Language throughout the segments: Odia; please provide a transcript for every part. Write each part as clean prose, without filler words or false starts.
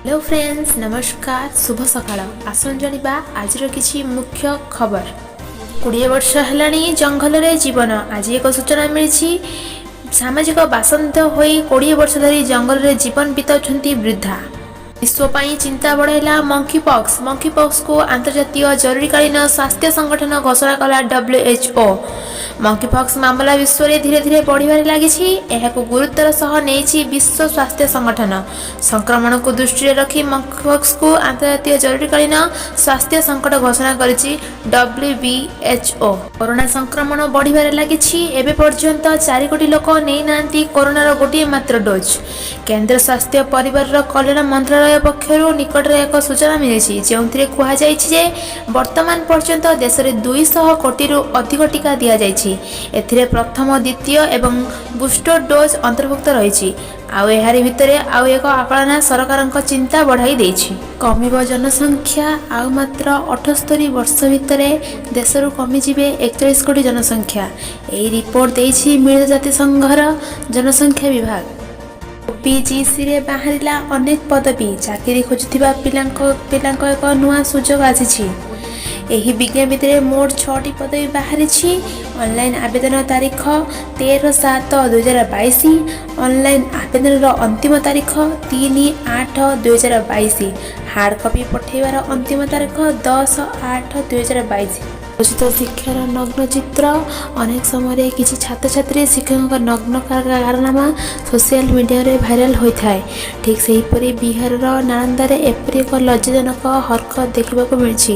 ହ୍ୟାଲୋ ଫ୍ରେଣ୍ଡସ୍, ନମସ୍କାର, ଶୁଭ ସକାଳ। ଆସନ୍ତୁ ଜାଣିବା ଆଜିର କିଛି ମୁଖ୍ୟ ଖବର। 20 ବର୍ଷ ହେଲାଣି ଜଙ୍ଗଲରେ ଜୀବନ। ଆଜି ଏକ ସୂଚନା ମିଳିଛି, ସାମାଜିକ ବାସନ୍ଦ ହୋଇ 20 ବର୍ଷ ଧରି ଜଙ୍ଗଲରେ ଜୀବନ ବିତାଉଛନ୍ତି ବୃଦ୍ଧା। ବିଶ୍ୱ ପାଇଁ ଚିନ୍ତା ବଢ଼ାଇଲା ମଙ୍କି ପକ୍ସ। ମଙ୍କି ପକ୍ସକୁ ଆନ୍ତର୍ଜାତୀୟ ଜରୁରୀକାଳୀନ ସ୍ୱାସ୍ଥ୍ୟ ସଂଗଠନ ଘୋଷଣା କଲା WHO. Monkey pox ମାମଲା ବିଶ୍ୱରେ ଧୀରେ ଧୀରେ ବଢ଼ିବାରେ ଲାଗିଛି। ଏହାକୁ ଗୁରୁତ୍ୱର ସହ ନେଇଛି ବିଶ୍ୱ ସ୍ୱାସ୍ଥ୍ୟ ସଂଗଠନ। ସଂକ୍ରମଣକୁ ଦୃଷ୍ଟିରେ ରଖି ମଙ୍କି ପକ୍ସକୁ ଆନ୍ତର୍ଜାତୀୟ ଜରୁରୀକାଳୀନ ସ୍ୱାସ୍ଥ୍ୟ ସଙ୍କଟ ଘୋଷଣା କରିଛି WHO. Corona ସଂକ୍ରମଣ ବଢ଼ିବାରେ ଲାଗିଛି। ଏବେ ପର୍ଯ୍ୟନ୍ତ 4 କୋଟି ଲୋକ ନେଇନାହାନ୍ତି କରୋନାର ଗୋଟିଏ ମାତ୍ର ଡୋଜ୍। କେନ୍ଦ୍ର ସ୍ୱାସ୍ଥ୍ୟ ପରିବାରର କଲ୍ୟାଣ ମନ୍ତ୍ରାଳୟ ପକ୍ଷରୁ ନିକଟରେ ଏକ ସୂଚନା ମିଳିଛି, ଯେଉଁଥିରେ କୁହାଯାଇଛି ଯେ ବର୍ତ୍ତମାନ ପର୍ଯ୍ୟନ୍ତ ଦେଶରେ 200 କୋଟିରୁ ଅଧିକ ଟିକା ଦିଆଯାଇଛି। ଏଥିରେ ପ୍ରଥମ, ଦ୍ୱିତୀୟ ଏବଂ ବୁଷ୍ଟର ଡୋଜ୍ ଅନ୍ତର୍ଭୁକ୍ତ ରହିଛି। ଆଉ ଏହାରି ଭିତରେ ଆଉ ଏକ ଆକଳନ ସରକାରଙ୍କ ଚିନ୍ତା ବଢ଼ାଇ ଦେଇଛି। କମିବ ଜନସଂଖ୍ୟା। ଆଉ ମାତ୍ର 78 ବର୍ଷ ଭିତରେ ଦେଶରୁ କମିଯିବେ 41 କୋଟି ଜନସଂଖ୍ୟା। ଏହି ରିପୋର୍ଟ ଦେଇଛି ମିଳିତ ଜାତିସଂଘର ଜନସଂଖ୍ୟା ବିଭାଗ। ଓପିଜିସିରେ ବାହାରିଲା ଅନେକ ପଦବୀ। ଚାକିରି ଖୋଜୁଥିବା ପିଲାଙ୍କ ଏକ ନୂଆ ସୁଯୋଗ ଆସିଛି। ଏହି ବିଜ୍ଞପ୍ତିରେ ମୋଟ ଛଅଟି ପଦବୀ ବାହାରିଛି। ଅନଲାଇନ୍ ଆବେଦନ ତାରିଖ 13/7/2022। ଅନଲାଇନ୍ ଆବେଦନର ଅନ୍ତିମ ତାରିଖ 3/8/2022। ହାର୍ଡ଼ କପି ପଠାଇବାର ଅନ୍ତିମ ତାରିଖ 10/8/2022। ଉଚିତ ଶିକ୍ଷାର ନଗ୍ନ ଚିତ୍ର। ଅନେକ ସମୟରେ କିଛି ଛାତ୍ରଛାତ୍ରୀ, ଶିକ୍ଷକଙ୍କ ନଗ୍ନ କାରନାମା ସୋସିଆଲ ମିଡ଼ିଆରେ ଭାଇରାଲ ହୋଇଥାଏ। ଠିକ୍ ସେହିପରି ବିହାରର ନାଳନ୍ଦାରେ ଏପରି ଏକ ଲଜ୍ଜାଜନକ ହରକତ ଦେଖିବାକୁ ମିଳିଛି।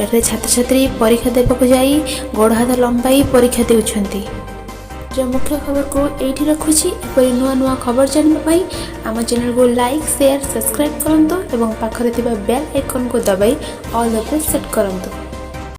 ଏଠାରେ ଛାତ୍ରଛାତ୍ରୀ ପରୀକ୍ଷା ଦେବାକୁ ଯାଇ ଗୋଡ଼ ହାତ ଲମ୍ବାଇ ପରୀକ୍ଷା ଦେଉଛନ୍ତି। ଆଜିର ମୁଖ୍ୟ ଖବରକୁ ଏଇଠି ରଖୁଛି। ଏପରି ନୂଆ ନୂଆ ଖବର ଜାଣିବା ପାଇଁ ଆମ ଚ୍ୟାନେଲକୁ ଲାଇକ୍, ସେୟାର, ସବସ୍କ୍ରାଇବ୍ କରନ୍ତୁ ଏବଂ ପାଖରେ ଥିବା ବେଲ୍ ଆଇକନ୍କୁ ଦବାଇ ଅଲ୍ ଉପରେ ସେଟ୍ କରନ୍ତୁ।